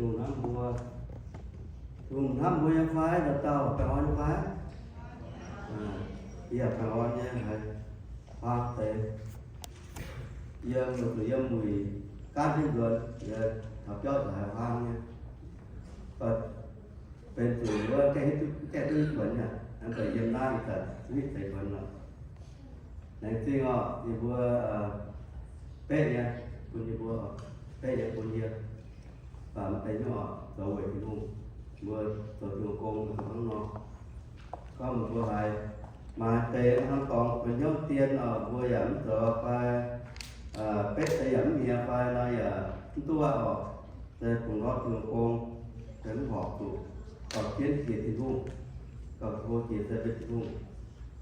Tin-Hungh hnamv mbuo, Tin-Hungh hnamv mbuo nyei fai, dauh dauh baengh orn nyei fai? Yie baengh orn nyei haiz huaang deix. Yiem, zuqc yiem wuic gaanv jienv nzuonx, yie taux biauv haiz huaang nyei. Benx zuqc wuov gaengh duqv, gaengh duqv kuonx nyei, mv baac yiem naaiv ih zanc hitv deix kuonx lorqc. Laengz zingh orqc, yie mbuo beqv nyei, bun yie mbuo beqv nyei bun yie. Mv baac mv deix nyei orqc, zoux weic Tin-Hungh, mbuo zoux Tin-Hungh gong hnangv nor. Gorngv meih mbuo haiz maaih deix hnangv dorngx kuonx hnyouv dien orqc, mbuo yaac mv zoux fai, beqv deix yaac mv hniex fai nor yaac mv duqv aqv orqc. Se bungx ndortv Tin-Hungh gong, se mv horpc zuqc gauh jienv jiex Tin-Hungh, gauh hlo jiex se mbuo Tin-Hungh.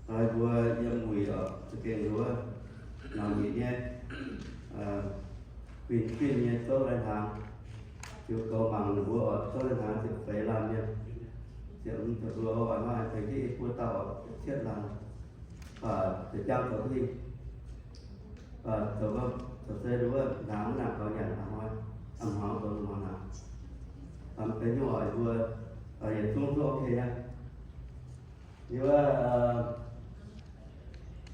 Hnoi mbuo yiem wuic orqc, za'gengh nduov nangc mietc nyei, kuinx-kuinx nyei zouv lai-hnaangx. Ziux goux mangc ninh mbuo orqc, zouv lai-hnaangx ziepc feix laanh mienh, ziepc hmz ziepc luoqc oc, a'hnoi tengx jienv i buo dauh orqc, ziepc cietv laanh. Baac za'jangv zoux duqv hingh. Baac zoux, zoux se nduov hnaangx mv nangc gaux nyanc a'hnoi, a'hnoi zoux hnaangx. Mv deix nyungc oc, mbuo yietc zungv duqv ok nyei. Yie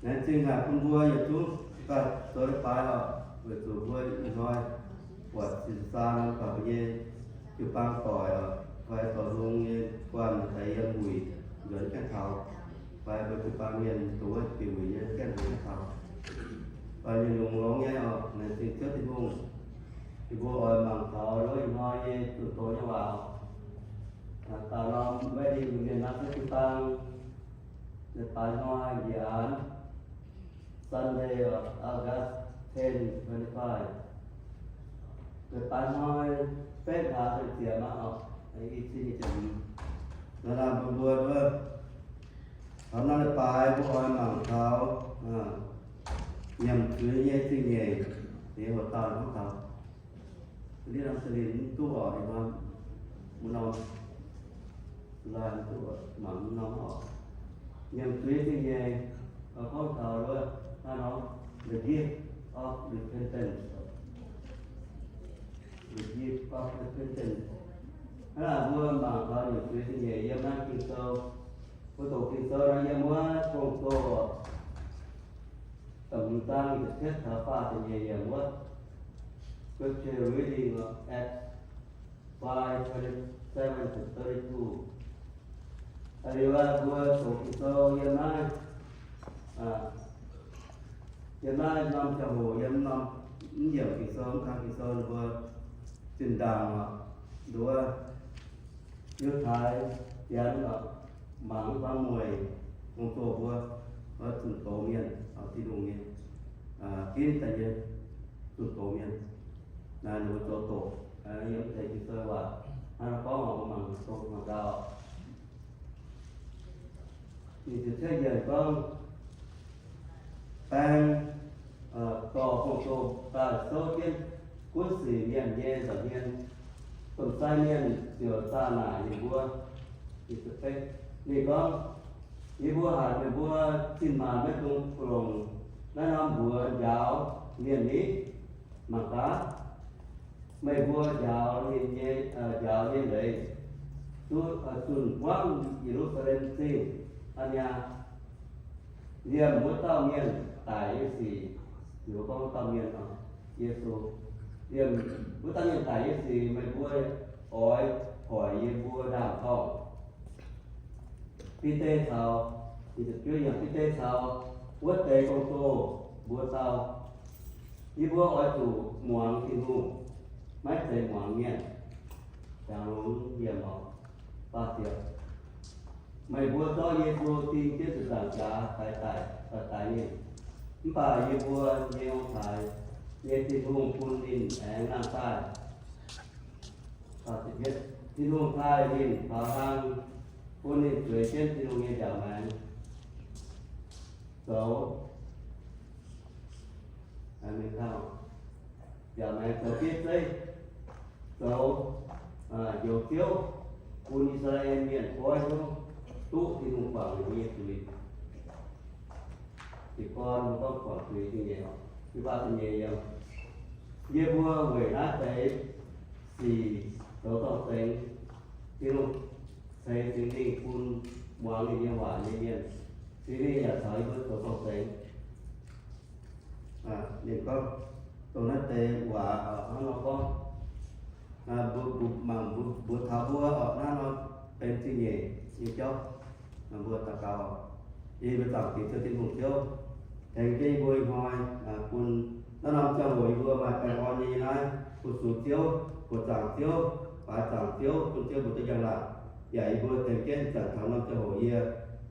laengz zingh haic bun mbuo yietc zungv daaih zoux leiz-baaix oc, weic zuqc mbuo ih hnoi buatc Singx Nzang nor, buatc mbuo nyei jiu-baang doic oc, fai dorh lungh nyei guanh daaih yiem wuic nzuonx gaengh taux, fai mbuo jiu-baang mienh dongh wuov bieqc wuic nyei gaengh nzuonx gaengh taux, fai mienh longx-longx nyei oc, laengz zingh Ziouv Tin-Hungh. Yie mbuo oix mangc taux wuov ih hnoi nyei zuqc doz nyei waac oc. Daaih norm wedding mienh naaiv se jiu-baang leiz-baaix hnoi njiec aanx, Sunday of August ten twenty-five. Leiz-baaix hnoi betv hlaax ziepc maah oc, i cin nyei ziepc hmz. Naaiv laanh bun mbuo wuov, taux naaiv leiz-baaix mbuo oix mangc taux nyiemc zuiz nyei zingh nyeic. Liuz hoc dauh hnangv taux Liuz norm Sa'lin mv duqv oc, ih hnoi mbuo norm Sa'lin mv duqv oc, mangc mbuo norm oc. Nyiemc zuiz zingh nyeic, gorngv taux wuov naaiv norm the gift of repentance. The gift of repentance. Hnangv naaic mbuo mangc taux nyiemc zuiz zingh nyeic yiem naaiv Ging-Sou. Mbuo doqc Ging-Sou nor yiem wuov Gong-Zoh da'hmz zaang da'cietv taux faah ziepc nyeic yiemc wuov. Scripture reading of Acts five twenty-seven to thirty-two. Liuz mbuo doqc Ging-Sou yiem naaiv, yiem naaiv norm ziangh hoc, yiem norm mv yiemc Ging-Sou, mv kang Ging-Sou, ninh mbuo zinh ndaangc nduov Yiutai Janx mangc mv baac mueic gong-zoh mbuo, zunh doz mienh, Tin-Hungh nyei, ginv daaih nyei zunh doz mienh. Naaiv ninh mbuo zoux doqc, yiem mv deix Ging-Sou waac hnangv naaiv gorngv, mbuo mangc dongh mangc gaax. Ninh ziouc cietv yienc gorngv, baeng dorh gong-zoh daaih souv jienv gunv sic mienh nyei nza'hmien. Domh sai mienh ziouc zaah naaic ninh mbuo. Ninh gorngv, yie mbuo hanc meih mbuo zinh maanc maiv dungx longc naaiv norm mbuox njaaux mienh ni? Mangc gaax, meih mbuo njaaux ninh nyei, njaaux nyei leiz duqv zunh buangv Ye^lu^saa^lem Zingh aqv niaa. Liemh wuov dauh mienh daic nyei sic, ninh mbuo gorngv wuov dauh mienh, Yesu, liemh wuov dauh mienh daic nyei sic meih mbuo oix hoic yie mbuo ndaam-torngv. Bide caux, Bide caux wuov deix gong-zoh mbuo dau, yie mbuo oix zuqc muangx Tin-Hungh, maiv zeiz muangx mienh. Jangx longx yiem oc. Meih mbuo zorqv Yesu ding jienv ziepc nzaangc jaax daix daic, daix daic ninh. Mv baac yie mbuo nyei ong-taaix nyei Tin-Hungh bun ninh aengx nangh daaih. Tin-Hungh taaih ninh faaux hlang, bun ninh zueiz jienv Tin-Hungh nyei njaaux maengx zoux, njaaux maengx zoux bieiv zeiv, zoux njoux Ziouv, bun I^saa^laa^en Mienh goiv hnyouv duqv Tin-Hungh guangc ninh mbuo nyei zuiz. Jiez gorn mbuo gorngv guangc zuiz zingh nyeic, yie mbuo weic naaiv deix sic zoux zorng-zengx. Tin-Hungh ceix Singx Lingh bun muangx ninh nyei waac nyei mienh. Singx Lingh yaac caux yie mbuo zoux zorng-zengx. Ninh gorngv dongh naaiv deix waac hnangv nor gorngv, mbuo, mbuo mangc mbuo, mbuo taux mbuo oc, hnangv nor benx zingh nyeic nyei jauv. Mbuo daux gaux. Yie mbuo zaangc Diex Ziouv Tin-Hungh Ziouv, tengx jienv yie mbuo ih hnoi bun naaiv norm ziangh hoc yie mbuo maaih baengh orn nyei naaiv, fu-sux Ziouv, buoqc zaangc Ziouv, baaix zaangc Ziouv, bun Ziouv mbuo duqv njang-laangc. Yaac yie mbuo tengx jienv ih zanc taux norm ziangh hoc yie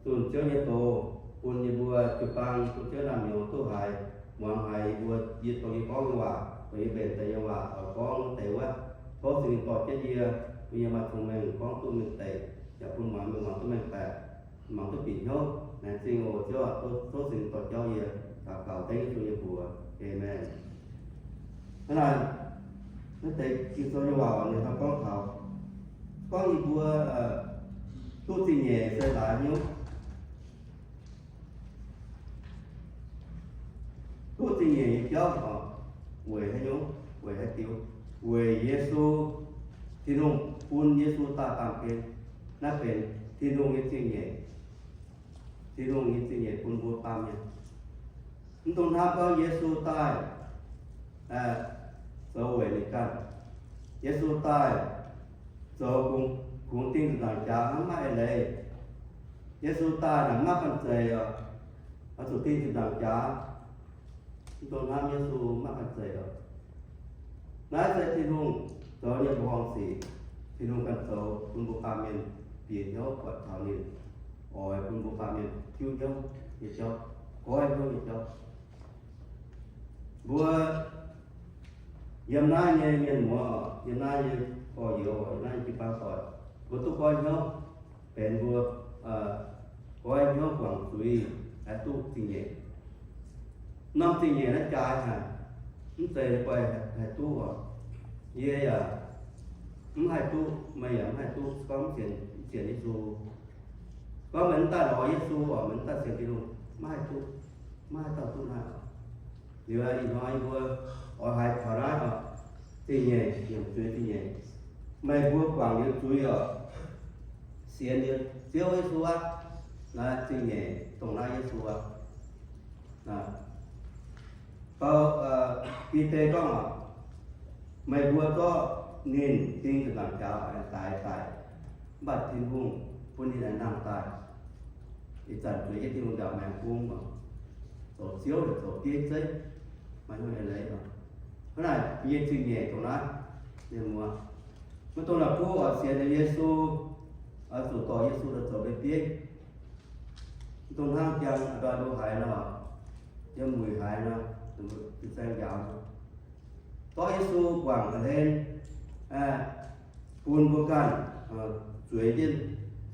zunh Ziouv nyei doz, bun yie mbuo jiu-baang bun Ziouv naamh nyouz duqv haiz, muangx haiz yie mbuo, yie dongh yie gorngv nyei waac, dongh yie mbenc deix nyei waac oix gorngv deix wuov. Tov Singx Lingh dorh jienv yie, bun yie maaih cong-mengh gorngv duqv mengh deix, yaac bun muangx mienh muangx duqv mengh baeqc, muangx duqv bieqc hnyouv. Laengz zingh oc Ziouv aac, tov Singx Lingh dorh jauv yie. Daux gaux dengv Yesu nyei mbuox. Aamen. Hnangv naaic, naaiv deix Ging-Sou nyei waac ninh gorngv taux, gorngv yie mbuo duqv zingh nyeic se laaix nyungc. Duqv zingh nyeic nyei jauv oc, weic haaix nyungc? Weic haaix diuc? Weic Yesu, Tin-Hungh bun Yesu daaih baamh gen. Naaiv benx Tin-Hungh nyei zingh nyeic. Tin-Hungh nyei zingh nyeic bun mbuo baamh mienh. Mv dungx hnamv gorngv Yesu daaih zoux weic ninh ganh. Yesu daaih zoux kungx, kungx ding ziepc nzaangc jaax hnangv, maiv eix leiz. Yesu daaih naaic maiv banh zeic oc, oix zuqc ding ziepc nzaangc jaax. Mv dungx hnamv Yesu maiv banh zeic oc. Naaiv se Tin-Hungh zoux nyei mbuoqc horngh sic. Tin-Hungh ganh zoux bun mbuo baamh mienh bieqc hnyouv buatc taux ninh, oix bun mbuo baamh mienh tiuv hnyouv nyei jauv, goiv hnyouv nyei jauv. Mbuo yiem naaiv nyei mienh muoz oc, yiem naaiv nyei gorx-youz, yiem naaiv nyei jiu-baang doic, mbuo duqv goiv hnyouv, benx mbuo goiv hnyouv guangc zuiz, haih duqv zingh nyeic. Norm zingh nyeic naaiv jaaix haic, mv zeiz guai haih duqv oc. Yie yaac mv haih duqv, meih yaac mv haih duqv, se gorngv mv sienx, mv sienx Yesu. Gorngv meih mv daaih lorz Yesu oc, meih mv daaih sienx Tin-Hungh, maiv haih duqv, maiv haih dauh duqv naaiv oc. Liuz ih hnoi yie mbuo oix haiz taux naaiv oc, zingh nyeic, nyiemc zuiz zingh nyeic. Meih mbuo guangc liuz zuiz oc, sienx liuz Ziouv Yesu aqv, naaiv zingh nyeic dongh naaiv Yesu aqv. Bide gorngv oc, meih mbuo zorqv ninh ding ziepc nzaangc jaax aengx daix daic, mv baac Tin-Hungh bun ninh aengx nangh daaih. Ih zanc zueiz jienv Tin-Hungh ndaangc maengx bung oc, zoux ziouv yaac zoux bieiv zeiv, maaih hnyouv eix leiz oc. Hnangv naaic nyei zingh nyeic dongh naaiv, mienh muoz, maiv dungx la'kuqv oc, sienx liuz Yesu, oix zuqc dorh Yesu daaih zoux bieiv bieiv. Mv dungx hnangv jang ndoi mbuo haiz nor, yiem muic haiz nor, fin-saeng njaaux nor, zorqv Yesu guangc a'hlen, bun mbuo ganh zueiz jienv,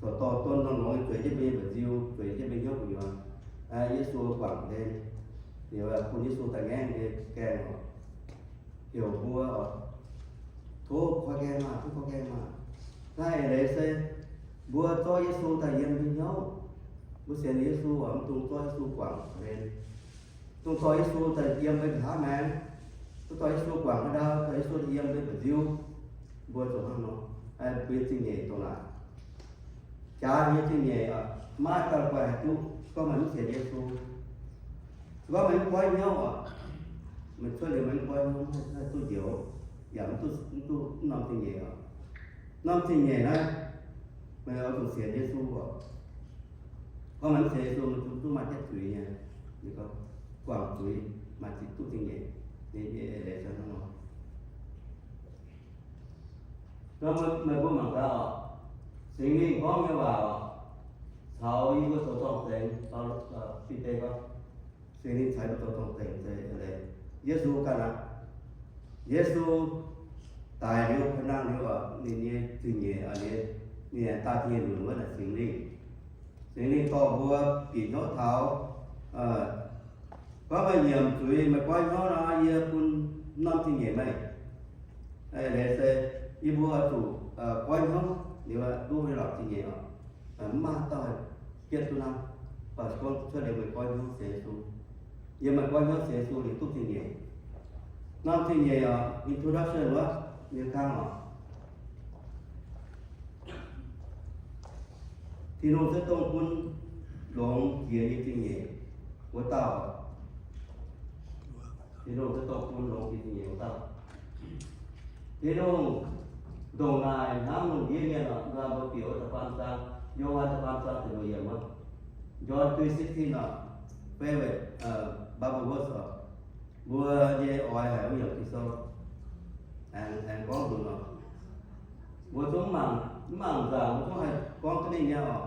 corc dorh don norm longx zueiz jienv mbuo nyei mba'nziu, zueiz jienv mbuo hnyouv gu'nyuoz. Yesu guangc a'hlen, liuz bun Yesu daaih ngaengv nyei gaengh oc, heuc mbuo oc, tov koi gaengh maah, tov koi gaengh maah. Naaiv eix leiz se mbuo zorqv Yesu daaih yiem mbuo hnyouv. Mbuo sienx Yesu oc, mv dungx zorqv Yesu guangc a'hlen. Dungx dorh Yesu daaih yiem mbuo nqa'haav maengx, mv dorh Yesu guangc haaix ndau, dorh Yesu daaih yiem mbuo mba'nziu, mbuo zuqc hnangv nor, mbuo nyei zingh nyeic dongh naaic. Jaax nyei zingh nyeic oc, maiv dauh guai haih duqv, se gorngv meih mv sienx Yesu. Se gorngv meih mv goiv hnyouv oc, meih cuotv liuz meih mv goiv hnyouv, mv haih duqv njoux, yaac mv duqv, mv duqv norm zingh nyeic oc. Norm zingh nyeic naaiv, meih oix zuqc sienx Yesu oc. Gorngv meih mv sienx Yesu, meih zungv duqv maaih jienv zuiz nyei. Ninh gorngv guangc zuiz maaih ziqc duqv zingh nyeic. Ninh eix leiz se hnangv nor. Meih mbuo mangc gaax oc, Singx Lingh gorngv nyei waac oc, caux yie mbuo zoux zorng-zengx, Bide gorngv, Singx Lingh caux mbuo zoux zorng-zengx se leiz Yesu ganh aqv. Yesu daic liuz, nangh liuz oc, ninh nyei zingh nyeic, ninh, ninh daaih zingh nyeic lunc wuov naaic Singx Lingh. Singx Lingh dorh mbuo bieqc hnyouv taux, gorngv meih nyiemc zuiz, meih goiv hnyouv nor, yie bun norm zingh nyeic meih. Leiz se yie mbuo oix zuqc goiv hnyouv liuz duqv wuov lorqc zingh nyeic oc. Mv maaih dauh haih bietv duqv naaiv, baac gorngv cuotv liuz meih goiv hnyouv sienx Yesu. Yiem meih goiv hnyouv sienx Yesu liuz duqv zingh nyeic. Norm zingh nyeic oc, introduction wuov, ninh kangv oc. Tin-Hungh se dongh bun longx jiex nyei zingh nyeic wuov dauh. Tin-Hungh se dongh bun longx jiex zingh nyeic wuov dauh. Tin-Hungh ndongc naaic hnamv lungh ndiev mienh oc. Nzuonx mbuo bieqc wuov da'faam zaang, Yo^han da'faam zaang ziepc luoqc yiemc wuov. John three sixteen oc, favorite, uh, Bible verse oc. Mbuo nyei oix haic wuov yiemc Ging-Sou. Aengx, aengx gorngv nzunc oc. Mbuo zungv mv mangc, mv mangc nzaangc, mbuo zungv haih gorngv duqv ninh nyei oc.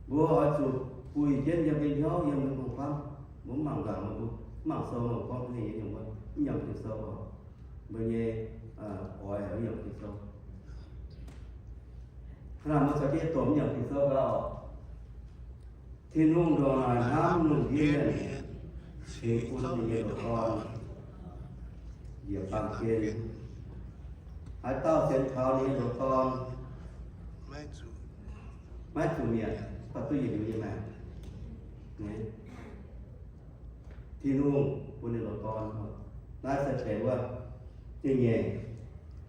Mbuo oix zuqc buih jienv yiem nyei hnyouv, yiem nyei hnyouv famv. Mbuo mv mangc nzaangc, mbuo mv mangc sou, mbuo gorngv duqv ninh nyei, mbuo mv nyiemc Ging-Sou oc. Mbuo nyei, uh, oix haic wuov yiemc Ging-Sou. Hnangv naaic mbuo caux jienv domh mv nyiemc Ging-Sou gaax oc. Tin-Hungh ndongc naaic hnamv lungh ndiev mienh, cingx bun ninh nyei ndoqc Dorn njiec baamh gen. Haaix dauh sienx kaux ninh nyei ndoqc Dorn maiv zuqc mietc, baac duqv yietc liuz nyei maengc. Tin-Hungh bun ninh ndoqc Dorn. Naaiv se benx wuov zingh nyeic,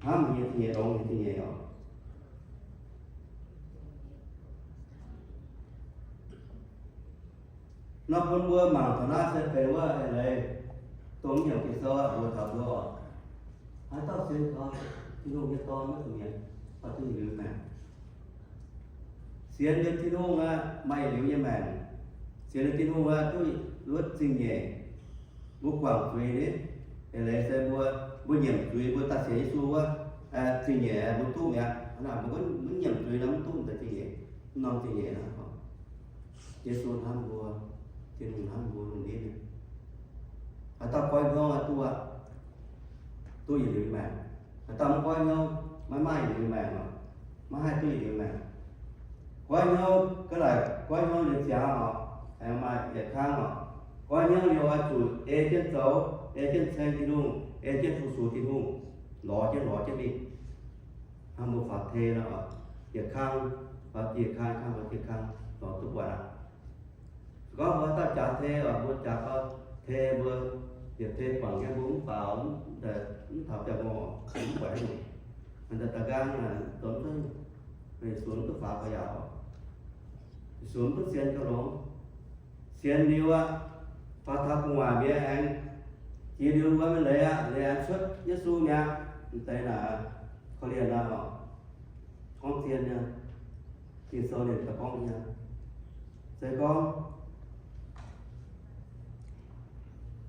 hnamv haic nyei zingh nyeic, longx haic nyei zingh nyeic oc. Nor bun mbuo mangc taux naaiv se benx wuov eix leiz, dongh mv nyiemc Ging-Sou aqv, mbuo taux mbuo oc. Haaix dauh sienx kaux Tin-Hungh nyei Dorn maiv zuqc mietc, baac duqv yietc liuz maengc. Sienx liuz Tin-Hungh aqv, maaih yietc liuz nyei maengc. Sienx liuz Tin-Hungh aqv, duqv luotv zingh nyeic. Mbuo guangc zuiz ni, eix leiz se mbuo, mbuo nyiemc zuiz, mbuo daaih sienx Yesu wuov, zingh nyeic mbuo duqv mi'aqv. Hnangv naaic mbuo mv nyiemc zuiz nor mv duqv deix zingh nyeic, mv norm zingh nyeic aqv. Yesu hnamv mbuo, Tin-Hungh hnamv mbuo lungh ndiev. Haaix dauh goiv hnyouv aqv, duqv aqv, duqv yietc liuz maengc. Haaix dauh mv goiv hnyouv, maiv maaih yietc liuz maengc oc. Maiv haih duqv yietc liuz maengc. Goiv hnyouv gaax naaic, goiv hnyouv liuz ziangx oc, aengx maaih yietc kang oc. Goiv hnyouv liuz oix zuqc ei jienv zoux, ei jienv ceng Tin-Hungh, ei jienv fu-sux Tin-Hungh, lorz jienv lorz jienv mingh. Hnangv mbuo faaux tei nor, yietc kang faaux yietc kang, kang faaux yietc kang, lorz duqv buatc aqv. Se gorngv mbuo haaix dauh jaax tei oc, mbuo jaax gau tei mbuo, yietc tei guangc nyei mbuo mv faaux, mv taux biauv-ngorc mv buatc haaix nyungc. Da'nqaang naaic zoux mv duqv, sunx duqv faaux gau yaac oc. Sunx duqv sienx gauh longx. Sienx liuz aqv, faaux taux gu'nguaaic mienh aengx jiex liuz wuov mienh leiz aqv, leiz aengx cuotv Yesu mi'aqv. M'deix naaic korv-lienh aqv oc. Gorngv zien nyei, Ging-Sou ninh daaih gorngv nyei. Se gorngv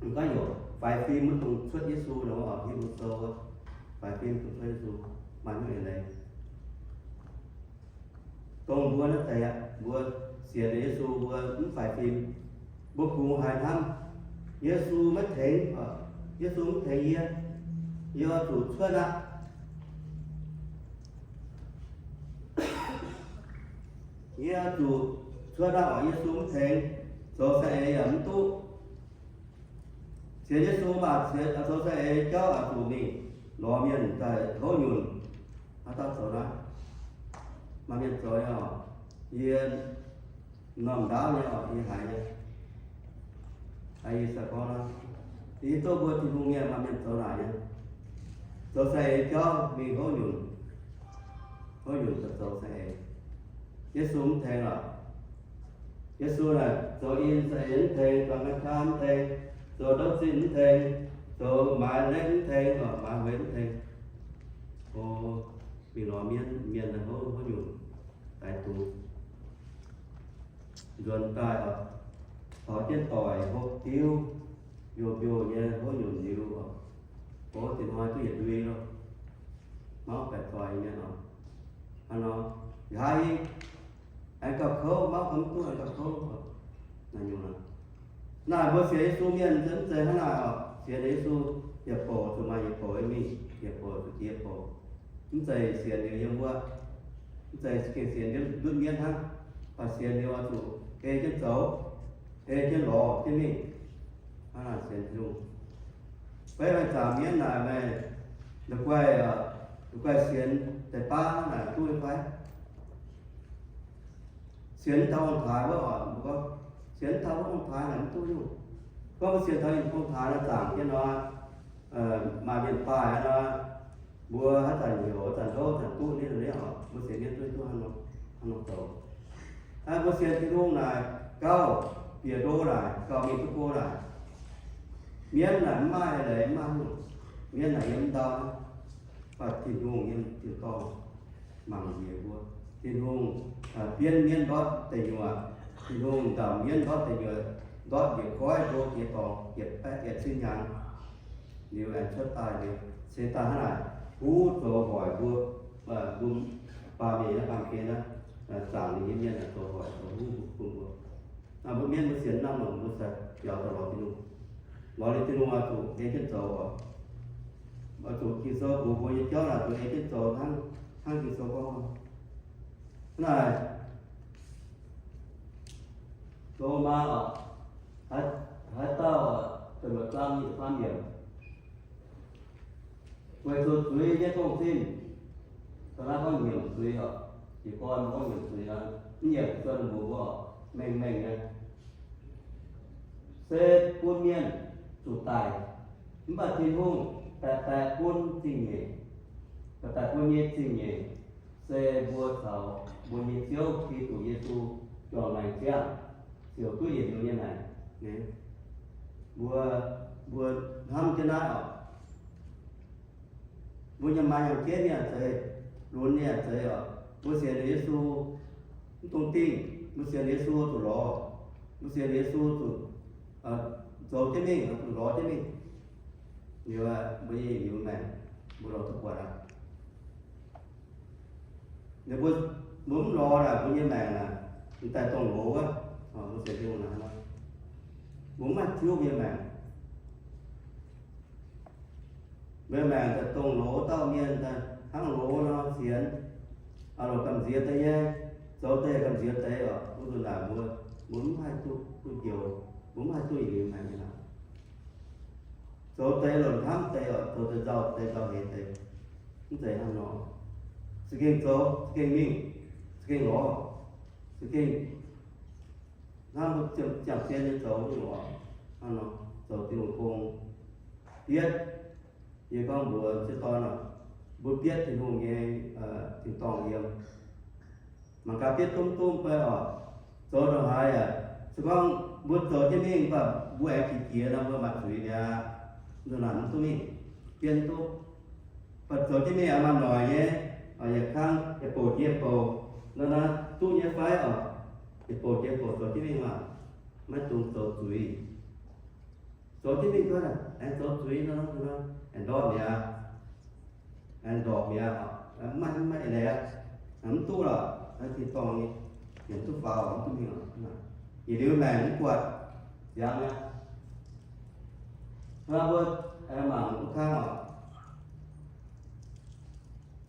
gaax youc faix fim maiv dungx cuotv Yesu nor, Hipv^lu Sou, faix fim maiv dungx cuotv Yesu, maaih hnyouv eix leiz. Dongh mbuo naaiv deix aqv, mbuo sienx Yesu mbuo mv faix fim, mbuo kungx haiz hnamv, Yesu maiv tengx, Yesu mv tengx yie, yie oix zuqc cuotv aqv. Yie oix zuqc cuotv aqv oc, Yesu mv tengx, zoux saeng-eix yaac mv duqv. Sienx Yesu mv baac zoux saeng-eix jauv oix zuqc mingh lorz mienh daaih houv nyunc. Haaix dauh zoux naaiv? Maaih mienh zoux nyei oc. Yie norm ndaauv nyei oc, yie haiz nyei. Haiz yie se gorngv naaiv, yie duqv mbuo Tin-Hungh mienh maaih mienh zoux naaic nyei. Zoux saeng-eix jauv mingh houv nyunc, houv nyunc daaih zoux saeng-eix. Yesu mv tengx oc. Yesu naaic zoux in saeng-eix mv tengx, zoux nqa'haav mv tengx, zoux ndouv zinh mv tengx, zoux maaiz lekv mv tengx, maaiz hueix mv tengx. O, mingh lorz mienh, mienh houv, houv nyunc, daix duqv. Nzuonx daaih oc, taux jienv doic hopv diuv, mbiouh mbiouh nyei houv nyunc liuz oc, o, dingc hnoi duqv yietc ndui loh. Mauv baeqc zoih nyei mienh oc. Hnangv nor, nqa'haav aengx gauh kouv, mauv gauh mv duqv aengx gauh kouv. Naaiv nyungc aqv. Naaic mbuo sienx Yesu mienh mv zeiz hnangv naaic oc. Sienx Yesu yietc bouc zuqc maaih yietc bouc nyei mingh, yietc bouc zuqc jiex yietc bouc. Mv zeiz sienx liuz yiem wuov, mv zeiz gengh sienx ndutv mienv hnangv, baac sienx liuz oix zuqc ei jienv zoux, ei jienv lorz jienv mingh. Hnangv naaic sienx Tin-Hungh. Beiv maaih zaangc mienv naaic meih la'guaih, la'guaih sienx deix baav naaic duqv nyei fai? Sienx taux ong-taaix wuov oc, mbuo gorngv sienx taux wuov ong-taaix naaic mv duqv nyungc. Gorngv mbuo sienx taux ong-taaix naaic zaangc jienv nor, maaih mienh baaih nor, mbuo haaix zanc heuc, haaix zanc houv, haaix zanc duqv, ninh ninh oc, mbuo sienx mienv duqv, duqv hnangv nor, hnangv nor zoux. Naaiv mbuo sienx Tin-Hungh naaic gauh bieqc ndo naaic, gauh mingh duqv go naaic. Mienv naaic mv maaih leiz, mv maaih hungh. Mienv naaic yiem ndau, mv baac Tin-Hungh yiem tin-dorngh mangc nziex mbuo. Tin-Hungh bienv mienv ndortv deic nyuoqc. Tin-Hungh nzauc mienv ndortv deic nyuoqc, ndortv njiec koiv, ndo jiex dorngx, yietc baeqv yietc cin hnyangx. Liuz aengx cuotv daaih liuz, se daaih hnangv naaic, huv zoux hoic mbuo, mbuo baamh mienh nyei baamh gen naaiv, zaangc ninh nyei mienh zoux hoic zoux huv bun mbuo. Naaiv mbuo mienv mbuo sienx naamh longc mbuo sai biaux daaih lorz Tin-Hungh. Lorz liuz Tin-Hungh oix zuqc ei jienv zoux oc. Oix zuqc Ging-Sou mbuox mbuo nyei jauv naaic zuqc ei jienv zoux hnangv, hnangv Ging-Sou gorngv. Hnangv naaic, Lomaa oc, haaix dauh oc, da'luoqc zaang nyic ziepc faam yiemc. Weic zuqc zuiz nyei gong-zinh, da'naaiv gorngv nyiemc zuiz oc. Jiez gorn mbuo gorngv nyiemc zuiz aqv, mv nyiemc zuiz mbuox mbuo oc, mengh mengh nyei. Se bun mienh zuqc daic, mv baac Tin-Hungh baeqc baeqc bun zingh nyeic, baeqc baeqc bun nyei zingh nyeic se mbuo caux mbuo nyei Ziouv Giduc Yesu juangc maengc ziangh, ziouc duqv yietc liuz nyei maengc. Mbuo, mbuo hnamv jienv naaiv oc. Mbuo nyei maaih yangh jeiv nyei a'zeiz, lunx nyei a'zeiz oc. Mbuo sienx liuz Yesu, mv dungx dingh. Mbuo sienx liuz Yesu zuqc lorz. Mbuo sienx liuz Yesu zuqc zoux jienv mingh, zuqc lorz jienv mingh. Liuz mbuo nyei liuz maengc, mbuo lorz duqv buatc aqv. Mbuo, mbuo mv lorz naaic, mbuo nyei maengc naaic, m'daaih dongh loz wuov, mbuo sienx Tin-Hungh naaic, mbuo mv maaih tiuv mbuo nyei maengc. Mbuo maengc daaih dongh loz dauh mienh daaih hnangv loz nor sienx, aa, loz gamh nziex deix nyei, zoux deix gamh nziex deix oc. Mv nzunc naaic mbuo, mbuo mv haih duqv, duqv njoux, mbuo mv haih duqv yietc liuz maengc nyei naaic. Zoux deix longc hnamv deix oc, zoux deix nzauh deix nzauh heix deix, mv zeiz hnangv nor. Za'gengh zoux, za'gengh mingh, za'gengh lorz, za'gengh hnamv mbuo ziangh zien nyei zoux nyungc oc. Hnangv nor zoux Tin-Hungh gong, bietv, yie gorngv mbuox sieqv dorn oc, mbuo bietv Tin-Hungh nyei tin-dorngh yiem. Mangc gaax bietv domh domh fai oc, zoux ndongc haaix aqv, se gorngv mbuo zoux jienv mingh mv baac mbuo aengx qiex jiez nor, mbuo maaih zuiz mi'aqv. Ndongc naaic mv duqv mingh, bietv mv duqv. Mv baac zoux jienv mingh aengx maaih noic nyei, yietc kangv yietc bouc jiex bouc, nor naaiv duqv nyei fai oc, yietc bouc jiex bouc zoux jienv mingh maah, maiv dungx zoux zuiz. Zoux jienv mingh duqv, aengx zoux zuiz nor, aengx ndortv mi'aqv, aengx ndortv mi'aqv, maiv, maiv eix leiz aqv, mv duqv lorqc, tin-dorngh nyei, mv duqv faaux, mv duqv mingh lorqc. Yietc liuz maengc mv buatc, ziangx aqv. Hnangv naaiv mbuo aengx mangc duqv kangv oc.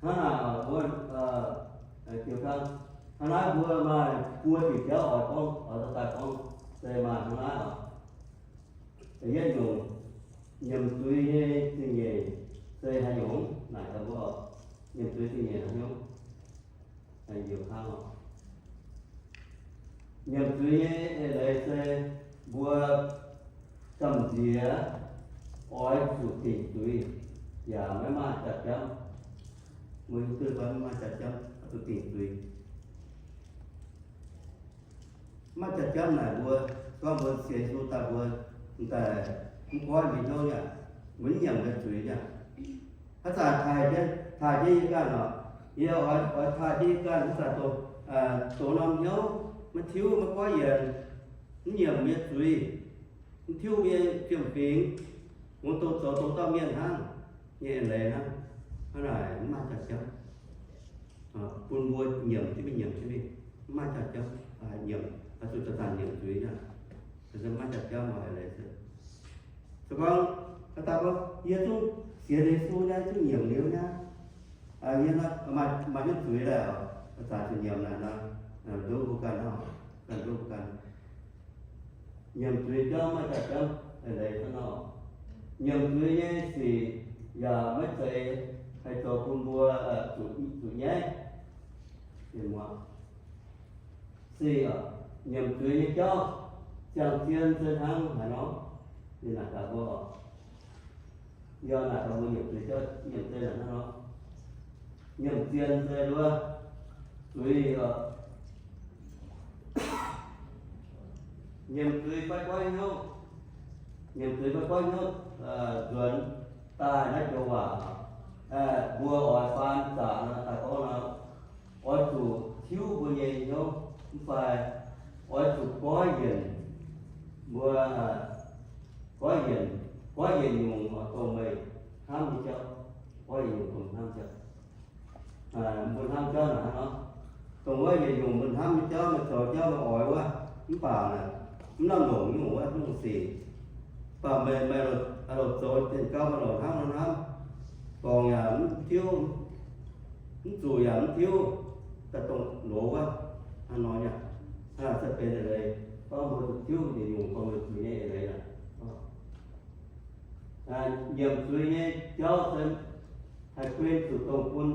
Hnangv naaic oc, mbuo, jiu kangv, hnangv naaiv mbuo maaih buo diuc jauv oix gorngv, oix daaih gorngv, se maaih hnangv naaiv oc. Da'yietv nyungc, nyiemc zuiz nyei zingh nyeic se haaix nyungc? Naaic gaax mbuo oc. Nyiemc zuiz zingh nyeic haaix nyungc? Jiu kangv oc. Nyiemc zuiz nyei eix leiz se mbuo gamh nziex oix zuqc dingc zuiz yaac maiv maaih jaax jamv. Mbuo hiuv duqv gorngv maiv maaih jaax jamv, oix zuqc dingc zuiz. Maiv maaih jaax jamv naaic mbuo, gorngv mbuo sienx Yesu daaih mbuo, m'daaih mv goiv mbuo hnyouv nyei aqv, mbuo mv nyiemc mbuo nyei zuiz nyei aqv. Haaix zanc taaih jienv, taaih jienv yie ganh oc, yie oix, oix taaih jienv yie ganh, haaix zanc doqc, doqc norm hnyouv, maiv tiuv maiv goiv yienc, mv nyiemc mbuo nyei zuiz, mv tiuv mbuo nyei fiem-fingx, mbuo dongh zoux dongh dauh mienh hnangv nyei eix leiz hnangv. Hnangv naaic mv maaih jaax jamv. Bun mbuo nyiemc jienv mingh, nyiemc jienv mingh, mv maaih jaax jamv. Nyiemc, oix zuqc zanc-zanc nyiemc zuiz nyei aqv. Mv maaih jaax jamv oc, eix leiz se, se gorngv haaix dauh gorngv yie zungv sienx Yesu nyei, zungv nyiemc liuz nyei, yie maaih, maaih hnyouv zuiz daaih oc, zanc-zanc zuqc nyiemc naaic nor, nduov mbuo ganh oc, ganh nduov mbuo ganh. Nyiemc zuiz jauv maaih jaax jamv eix leiz hnangv nor. Nyiemc zuiz nyei sic yaac maiv zeiz haih zoux bun mbuo zuqc, zuqc nyaiv. Sic, nyiemc zuiz nyei jauv ziangh zien se hnangv haaix nor? Ninh naaic gaax mbuo oc. Yie naaic gaax mbuo nyiemc zuiz jauv nyiemc zien hnangv nor. Nyiemc zien se wuov zuiz oc. Nyiemc zuiz fai goiv hnyouv, nyiemc zuiz fai goiv hnyouv nzuonx daaih naaiv joux waac, mbuo oix faan zaqc nor, daaih gorngv nor, oix zuqc tiuv mbuo nyei hnyouv, mv fai oix zuqc goiv yienc mbuo, goiv yienc, goiv yienc nyungc dongh meih hnamv nyei jauv, goiv yienc nyungc dongh hnamv jauv. Mbuo hnamv jauv naaic hnangv nor, dongh wuov yietc nyungc mbuo hnamv nyei jauv, meih zoux jauv meih oix wuov, mv baac naaic mv lamh longc nyungc wuov nyungc sic. Mv baac meih, meih oix zoux dienh gauv meih longc hnamv nor hnamv, dorngc yaac mv tiuv, mv zuqc yaac mv tiuv, daaih dongh loz wuov, hnangv nor yaac, hnangv naaic se benx eix leiz gorngv mbuo zuqc tiuv yietc nyungc gorngv meih zuqc nyei eix leiz naaic. Nyiemc zuiz nyei jauv se haih guen zuqc dongh bun,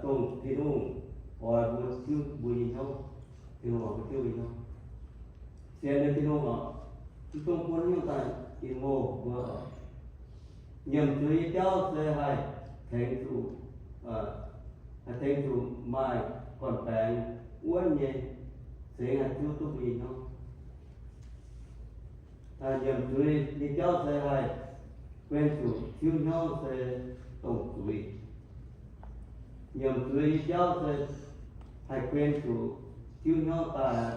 dongh Tin-Hungh oix mbuo tiuv mbuo nyei hnyouv, Tin-Hungh oix mbuo tiuv mbuo nyei hnyouv. Sienx nyei Tin-Hungh oc, mv dungx bun nyungc daaih in moh mbuo oc. Nyiemc zuiz nyei jauv se haih tengx zuqc, haih tengx zuqc maaih gorn-baengx wuonv nyei zingx haih tiuv duqv mbuo nyei hnyouv. Nyiemc zuiz nyei jauv se haih guen zuqc tiuv hnyouv se dongh zuiz. Nyiemc zuiz nyei jauv se haih guen zuqc tiuv hnyouv daaih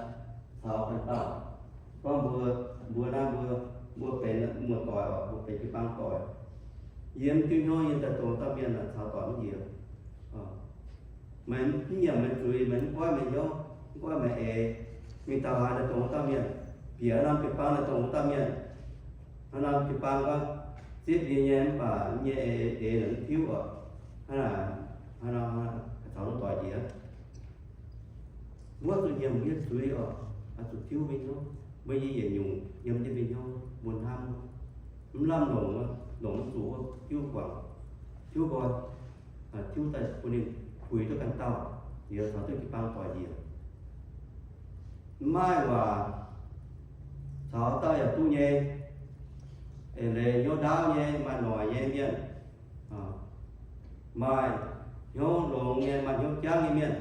caux ganh dauh. Gorngv mbuo, mbuo naaiv mbuo, mbuo benx muoz-doic oc, mbuo benx jiu-baang doic. Yie mv tiuv hnyouv yie daaih dongh dauh mienh caux doic mv njiec. Meih mv nyiemc meih zuiz, meih mv goiv meih hnyouv, mv goiv meih eix, mingh taux haaix daaih dongh wuov dauh mienh, bieqc haaix norm jiu-baang daaih dongh wuov dauh mienh. Haaix norm jiu-baang gorngv zipv yie nyei mv baac yie nyei eix, eix naaic mv tiuv oc. Hnangv naaic, hnangv nor, caux doic njiec. Mbuo zuqc nyiemc yie zuiz oc, zuqc tiuv mbuo nyei hnyouv, mbuo nyei yietc nyungc yiem jienv mbuo nyei hnyouv, mbuo hnamv, mv lamh longc, longc mv zuqc, tiuv guangc, tiuv nqoi, tiuv daaih bun ninh puix duqv ganh dauh, liuz caux duqv jiu-baang doic njiec. Mv maaih waac caux dauh yaac duqv nyei, eix leiz hnyouv ndaauv nyei, maaih noic nyei mienh, maaih hnyouv longx nyei, maaih hnyouv jangv nyei mienh,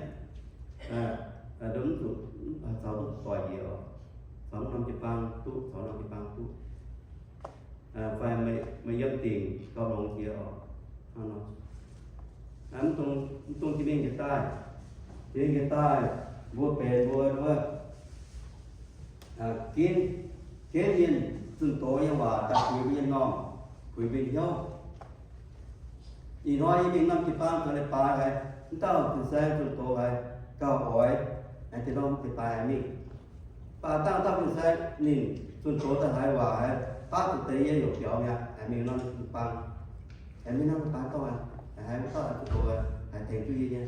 mv zuqc, caux duqv doic njiec oc, caux norm jiu-baang duqv, caux norm jiu-baang duqv. Fai meih yiem dingc gauh longx jiex oc. Mv dungx jiex mingh njiec daaih, jiex mingh njiec daaih, mbuo benx mbuo wuov, ginv, ginv mienh zunh doz nyei waac daaih puix mbuo nyei m'normh, puix mbuo nyei hnyouv. Ih hnoi yie mingh norm jiu-baang zoux leiz-baaix haic, mv dauh fin-saeng zunh doz haic, gauh oix aengx deix norm leiz-baaix aengx mingh. Mv baac dangh dauh fin-saeng ninh zunh doz daaih haiz waac haiz, baav zuqc deix yie heuc biaux mi'aqv, aengx mingh norm jiu-baang, aengx mingh norm jiu-baang dorh, aengx haiz wuov dauh zunh doz haiz tengx duqv yie nyei.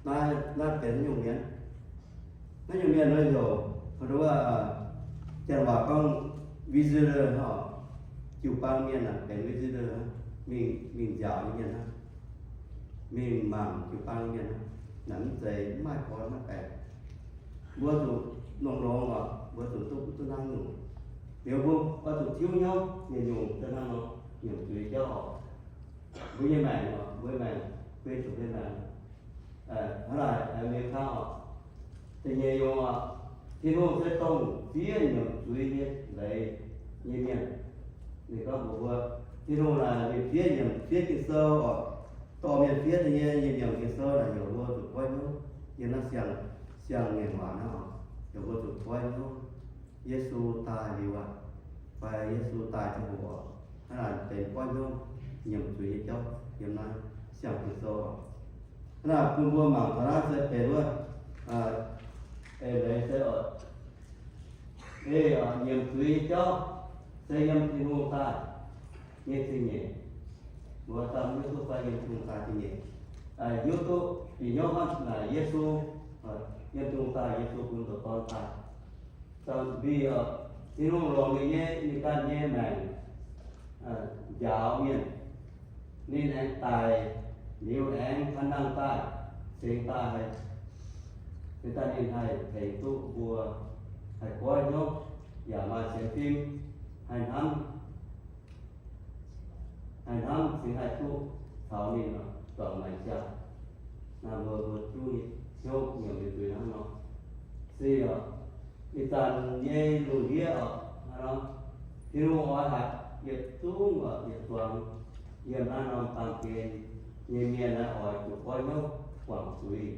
Naaiv, naaiv benx haaix nyungc mienh? Naaiv nyungc mienh nor heuc, wuov, janx waac gorngv visitor oc. Jiu-baang mienh aeqv, benx visitor, mingh, mingh nziaauc nyei mienh hnangv, mingh mangc jiu-baang nyei mienh hnangv. Naaic mv zeiz, mv maaih gorn maiv baengc. Mbuo zuqc longx-longx oc, mbuo zuqc duqv, duqv hnangv nyungc. Liuz mbuo oix zuqc tiuv hnyouv yietc nyungc, da'hnangv nor, nyiemc zuiz jauv oc. Mbuo nyei maengc oc, mbuo nyei maengc, mbuo nyei zuqc nyei maengc, hnangv naaic, mienh kangv oc. Da'nyeic nyungc oc, Tin-Hungh se dongh fiev nyiemc zuiz nyei leiz nyei mienh. Ninh gorngv mbuox mbuo, Tin-Hungh naaic ninh fiev nyiemc, fiev Ging-Sou oc. Dorh mienh fiev da'nyeic nyei nyiemc Ging-Sou naaic heuc mbuo zuqc goiv hnyouv. Yiem naaiv siang, siang-ngaengc waac naaiv oc, heuc mbuo zuqc goiv hnyouv. Yesu daaih liuz aqv, fai Yesu daaih ziangh hoc oc, hnangv naaic benx goiv hnyouv nyiemc zuiz nyei jauv yiem naaiv siang Ging-Sou oc. Hnangv naaic bun mbuo mangc taux naaiv se benx wuov, eix leiz se oc, ei, nyiemc zuiz nyei jauv se yiem Tin-Hungh daaih nyei zingh nyeic. Mbuo daaih hiuv duqv fai yiem Tin-Hungh daaih zingh nyeic, hiuv duqv bieqc hnyouv hnangv naaic Yesu, yiem Tin-Hungh daaih, Yesu bun zoux dorn daaih. Dongh mbuo, Tin-Hungh longc ninh nyei, ninh ganh nyei maengc njaaux mienh. Ninh aengx daic liuz aengx kaaix nangh daaih, singx daaih, singx daaih ninh haih tengx duqv mbuo haih goiv hnyouv yaac maaih sienx fim, haih hnamv, haih hnamv cingx haih duqv caux ninh zuangx maengc jaa. Naaiv mbuo, mbuo juv nyei hnyouv nyiemc liuz zuiz hnangv nor. Se oc, Ih zanc nyei lungh ndiev oc, hnangv nor, Tin-Hungh oix hatc yietc zungv oc, yietc zuangx yiem naaiv norm baamh gen nyei mienh naaiv oix zuqc goiv hnyouv guangc zuiz.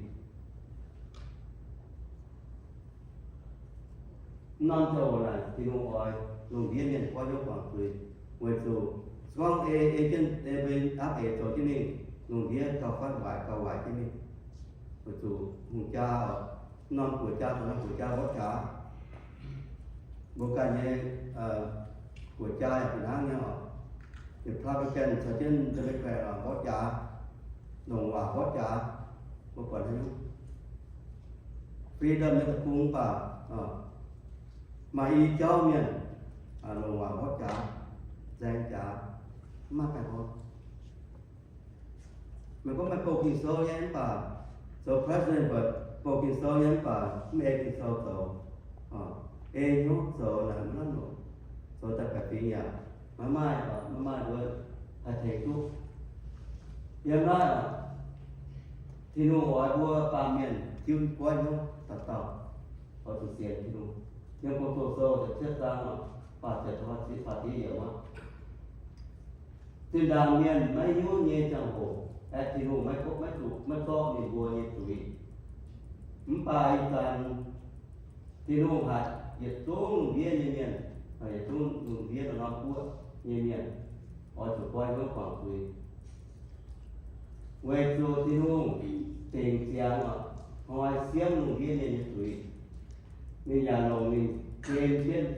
Mv norm ziangh hoc naaic Tin-Hungh oix lungh ndiev mienh goiv hnyouv guangc zuiz, weic zuqc se gorngv ei, ei jienv, ei mbuo aapv eix zoux jienv mingh, lungh ndiev gauh fatv waaic, gauh waaic jienv mingh. Weic zuqc hungh jaa oc, mv norm guoqv jaa, norm guoqv jaa mborqv jaax. Mbuo ganh nyei guoqv jaa yaac fih hnangv nyei oc. Republican caux jienv Democrat oc, mborqv jaax, longc waac mborqv jaax. Mbuo buatc haaix nyungc? Freedom nyei deic-bung mv baac maaih i jauv mienh longc waac mborqv jaax, nzaeng jaax, mv maaih baengh orn. Meih gorngv meih bouh Ging-Sou nyei mv baac, zoux president mbuo bouh Ging-Sou nyei mv baac mv ei Ging-Sou zoux, ei hnyouv zoux naaic mv lamh longc, zoux daaih baeqc fingx yaac maiv maaih, maiv maaih mbuo haih tengx duqv. Yiem naaiv oc, Tin-Hungh oix mbuo baamh mienh jiu goiv hnyouv dauh dauh oix zuqc sienx Tin-Hungh. Yiem Gong-Zoh Sou da'cietv zaang oc, faah ziepc faah ziepc yiemc aqv. Zinh ndaangc mienh maiv hiuv nyei ziangh hoc aeqv, Tin-Hungh maiv, maiv zuqc, maiv zorqv ninh mbuo nyei zuiz. Mv baac ih zanc Tin-Hungh hatc yietc zungv lungh ndiev nyei mienh, yietc zungv lungh ndiev norm-norm guoqv nyei mienh oix zuqc goiv hnyouv guangc zuiz. Weic zuqc Tin-Hungh dingc ziangx oc, hnoi siemv lungh ndiev mienh nyei zuiz. Ninh yaac longc ninh gen jienv,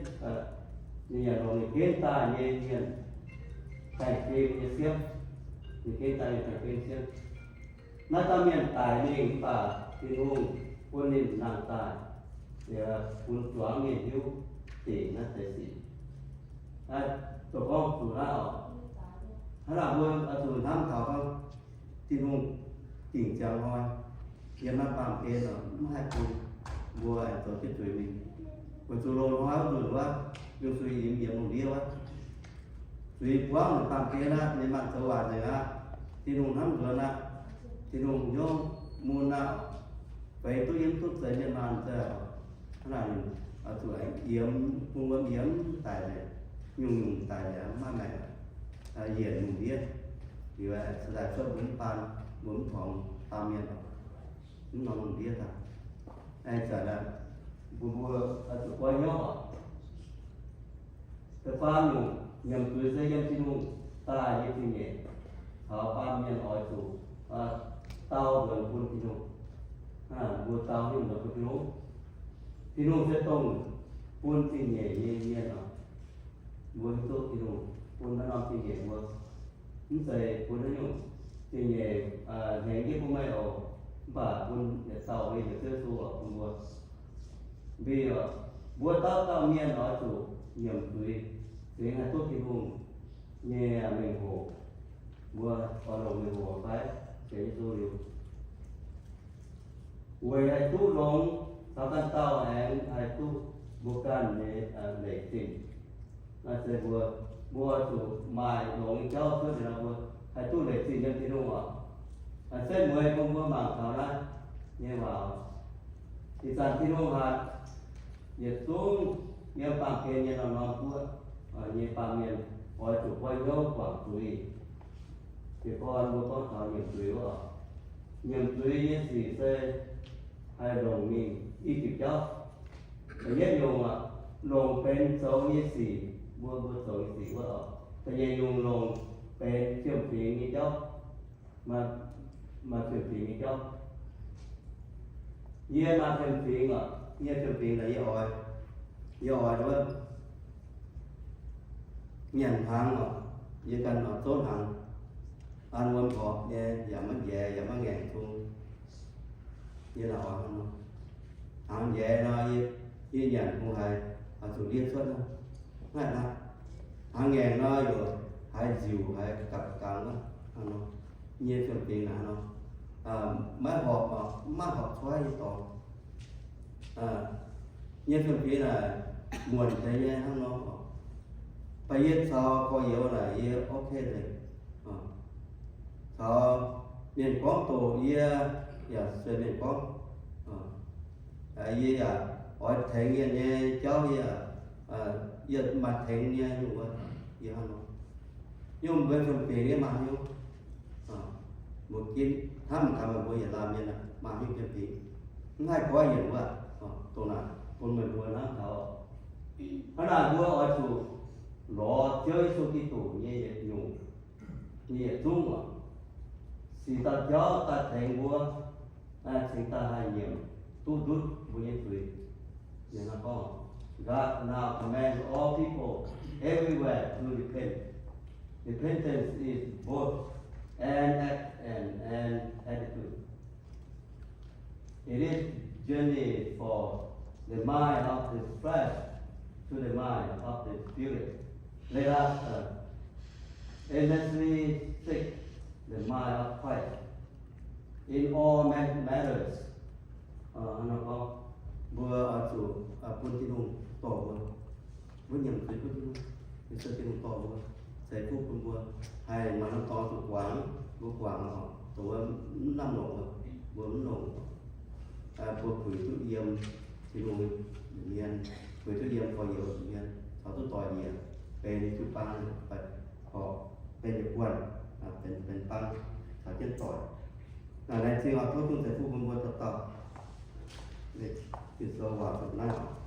ninh yaac longc ninh genv daaih nyei mienh baengh gen nyei siemv. Ninh genv daaih nyei baengh gen siemv. Naaiv dauh mienh daic mingh mv baac Tin-Hungh bun ninh nangh daaih, bun zuangx mienh hiuv dingc naaiv deix sic. Naaiv zoux gorngv zuqc naaiv oc, hnangv naaic mbuo oix zuqc hnamv taux gorngv Tin-Hungh dingc ziangx hnoi, yiem naaiv baamh gen oc, mv haih bun mbuo aengx zoux jienv zuiz mingh. Weic zuqc loz-hnoi wuov nzunc wuov, yungh zuiz yiem, yiem lungh ndiev wuov, zuiz buangv nzengc baamh gen aqv, ninh maanc zoux waaic nzengc aqv. Tin-Hungh hnamv nzuonx aqv. Tin-Hungh hnyouv mun aqv. Feix duqv yiem duqv zeix mienh maanh zeix oc. Hnangv naaic ninh oix zuqc aengx yiem, bun wuom yiem daic nzengc, nyungc-nyungc daic nzengc, mv maaih maengc, yienc lungh ndiev. Liuz aengx cingx daaih cuotv mbuo mv baan, mbuo mv torngx baamh mienh oc, mv norm lungh ndiev daaih. Aengx zanc aqv, mbuo, mbuo oix zuqc goiv hnyouv oc. Da'faam nyungc, nyiemc zuiz se yiem Tin-Hungh daaih nyei zingh nyeic caux baamh mienh oix zuqc dau nzuonx bun Tin-Hungh. Mbuo dau hnyouv nzuonx bun Tin-Hungh. Tin-Hungh se dongh bun zingh nyeic nyei mienh oc. Mbuo hiuv duqv Tin-Hungh bun naaiv norm zingh nyeic mbuo. Mv zeiz bun haaix nyungc zingh nyeic hnengx jienv bun meih oc, mv baac bun yietc dauh weic Ziouv Yesu oc bun mbuo. Mv baac mbuo dauh dauh mienh oix zuqc nyiemc zuiz, zingx haih duqv Tin-Hungh nyei mengh hoc. Mbuo oix longc mengh hoc fai sienx Yesu liuz, weic haih duqv longx caux ganh dauh aengx haih duqv mbuo ganh nyei leic zingh. Naaiv se mbuo, mbuo zuqc maaih longx nyei jauv cuotv nor mbuo haih duqv leic zingh yiem Tin-Hungh oc. Setv mueiz bun mbuo mangc taux naaiv nyei waac. Ih zanc Tin-Hungh hatc yietc zungv yiem baamh gen nyei norm-norm guoqv nyei baamh mienh oix zuqc goiv hnyouv guangc zuiz. Jiez gorn mbuo gorngv taux nyiemc zuiz wuov oc. Nyiemc zuiz nyei sic se haih longc mingh i diuc jauv. Da'yietv nyungc oc, longc benx zoux nyei sic, mbuo, mbuo zoux nyei sic wuov oc. Da'nyeic nyungc longc benx fiem-fingx nyei jauv. Maaih, maaih fiem-fingx nyei jauv. Yie maaih fiem-fingx oc, yie fiem-fingx naaic yie oix, yie oix wuov nyanc hnaangx oc, yie ganh oix zouv hnaangx, an wuom horpc nyei, yaac maiv njaix, yaac maiv ngaengc zung. Yie naaic oix hnaangx nor, hnaangx njaix nor, yie, yie nyanc kungx haiz, haiz zuqc ndiev cuotv nor. Naaiv hnangv, hnaangx ngaengc nor, yaac haiz nziuc, haiz gapv gangx wuov hnangv nor. Nyei fiem-fingx naaic nor, maiv horpc, maiv horpc coiv nyei dorngx. Nyei fiem-fingx naaic muonc deix nyei hnangv nor. Baac yie caux gorx-youz naaic yie ok nzengc. Caux mienh gorngv doqc yie yaac sueih mienh gorngv. Yie yaac oix tengx yie nyei jauv yie, yie maaih tengx nyei nyungc wuov, yie hnangv nor. Yie mbuo fiem-fingx yie maaih hnyouv, mbuo ginv hnamv gaax meih mbuo yietc laanh mienh maaih hnyouv fiem-fingx, mv haih goiv yienc wuov, dongh naaic bun meih mbuo hnamv taux. Hnangv naaic mbuo oix zuqc lorz Ziouv Yesu Giduc nyei yietc nyungc, nyei yietc zungv oc, sic dauh jauv daaih tengx mbuo, cingx daaih haih nyiemc duqv ndutv mbuo nyei zuiz. Ninh gorngv, God now commands all people everywhere to repent. Repentance is both an act and an attitude. It is journey for the mind of the flesh to the mind of the spirit. Let us uh, earnestly seek the mind of Christ in all ma- matters. Hnangv nor gorngv, mbuo oix zuqc bun Tin-Hungh dorh mbuo, mbuo nyiemc zuiz bun Tin-Hungh, liuz se Tin-Hungh dorh mbuo, ceix fuqv bun mbuo, haih maaih norm dorngx zuqc guangc, mbuo guangc oc, dongh wuov mv lamh longc, mbuo mv longc, mbuo puix duqv yiem Tin-Hungh nyei mienh, puix duqv yiem gorx-youz nyei mienh, caux duqv doic njiec benx jiu-baang, horpc benx yietc guanh, benx, benx baang caux jienv doic. Naaiv laengz zingh oc, tov Tin-Hungh ceix fuqv bun mbuo dauh dauh. Ging-Sou waac zuqc naaiv oc.